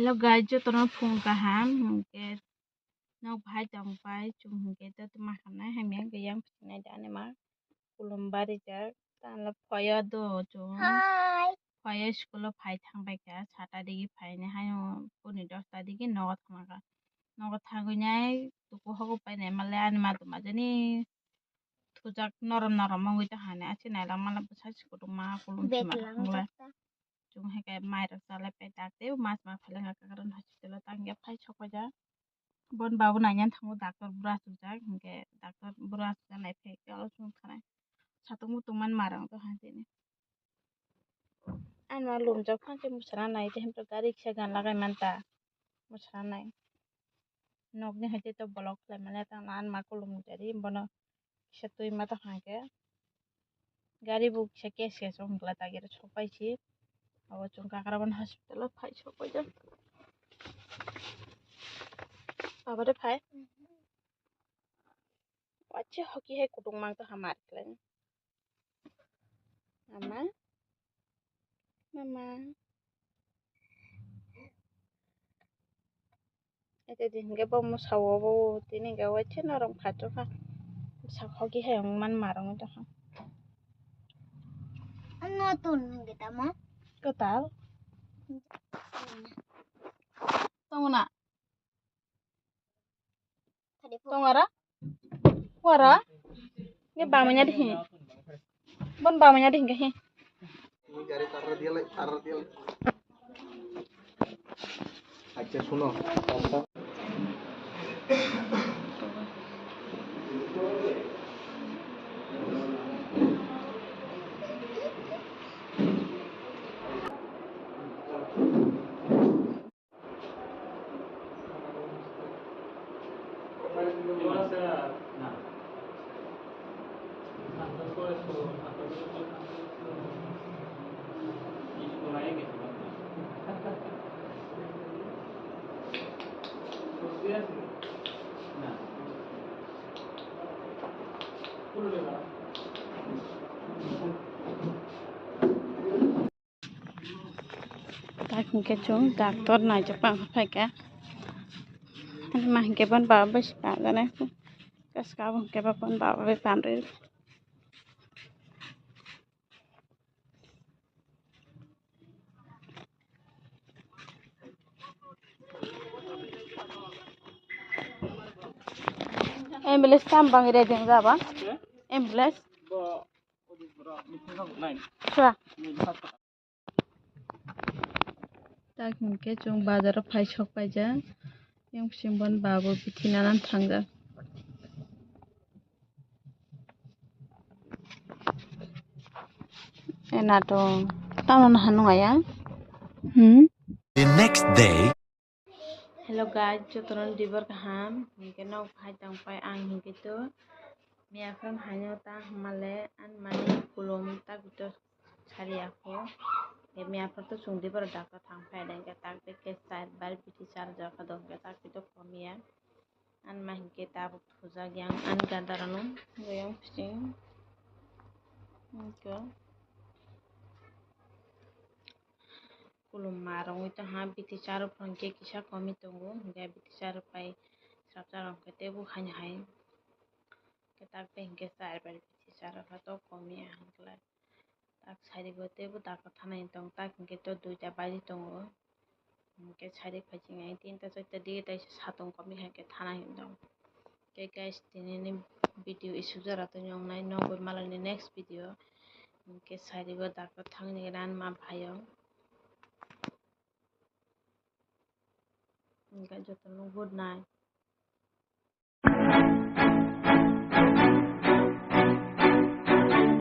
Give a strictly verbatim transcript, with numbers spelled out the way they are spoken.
Hello guys, jotono phung kaham, hwnkhe nok bahai tong pai, chwng hwnkhe joto ma hamnai hamya wngkha, yang phinai da ani ma khulum barijak, tamo phoya do chwng. Hi. Phoya school o phai thang bai kha, sata digi phainai haino puni dosta digi nogo thangkha, nogo thangwi nai tuku hogo painai male ani ma tongma jani thujak norom norom wngwi tongkha, ani achi nailak male bwsa si kutung ma khulum sima thangla. Chwng hai khe mairok chalai pai tak tei mas ma phaileng kha, karon hospital o tang ya phai sok paijak. Bon babu naina thango, doctor bura asukjak, hinkhe doctor bura asukjak nai phai khe olo chwng thanai satung mutung man marang to hantini. Ano lumjak phan khe mwsana nai tei himtok gari kisa gan lagai man ta mwsana nai. Nokni hai tei to block khlai mani tang an ma kulum jari bono kisa twi ma tong hang khe gari bo kisa case case wng kla dagi rw sok pai si. Abo chwng Kakraban hospital o phai sok pai jak. Abo de phai. Wachi hoki hai kutung mang to hamar khlai. Mama. Mama. Ete din hingke bo mwsao bo tini hingke waise norok phatok kha. Bwsa hoki hai wng man marwngwi tongkha. Ano ton hingke tamo? Kwtal. Tongo na? Tongara? Wara? Nge bamanya de hin. Bon bamanya de hin ke hin. Acha suno. Tak hingke chwng doctor naijak pang phaikha. Ani ma hingke bon baba bai si pamjana. Kaska bo hingke bo bon baba bai pamri. Ambulance tam bang ready jaba. Ambulance. Swa. Tak hingke chwng bazar o phai sok paijak. Yang bising bon babo bithi nanan thangjak. E nato tamo no hanung aya. Hmm. The next day. Hello guys, jotono dibor kaham. Hingke nok phai tang pai ang hingke to. Miya phram haino ta hamale an mani kulum tak to sari ako. Ke miya phram to sung dibor doctor thang phai deng ke tak de ke side bar biti sar jaka dong ke tak to komiya. An ma hingke tabuk thujak yang an ganda rano goyang pising. Hingke. Kulum ma rwngwi tongha, biti charwk rok hwnkhe kisa komi tongo, hwnkhe biti charwk bai srapsa rok hwnkhe teibo haino hai khe tak bai hwnkhe char bai biti charwk khe to komi ya hwnkhe tak side o teibo dakor thanai tong tak hwnkhe to duita bari tongo, hwnkhe side phai chini tinta charta dige tai satung komi hai khe thana hinwi tongo. Khe guys, tinini video isuk jora tongwi wngnai, nokbo malani next video. Hwnkhe sarigo dakto thangni ran ma phaio. Hwnkhe jotono good night.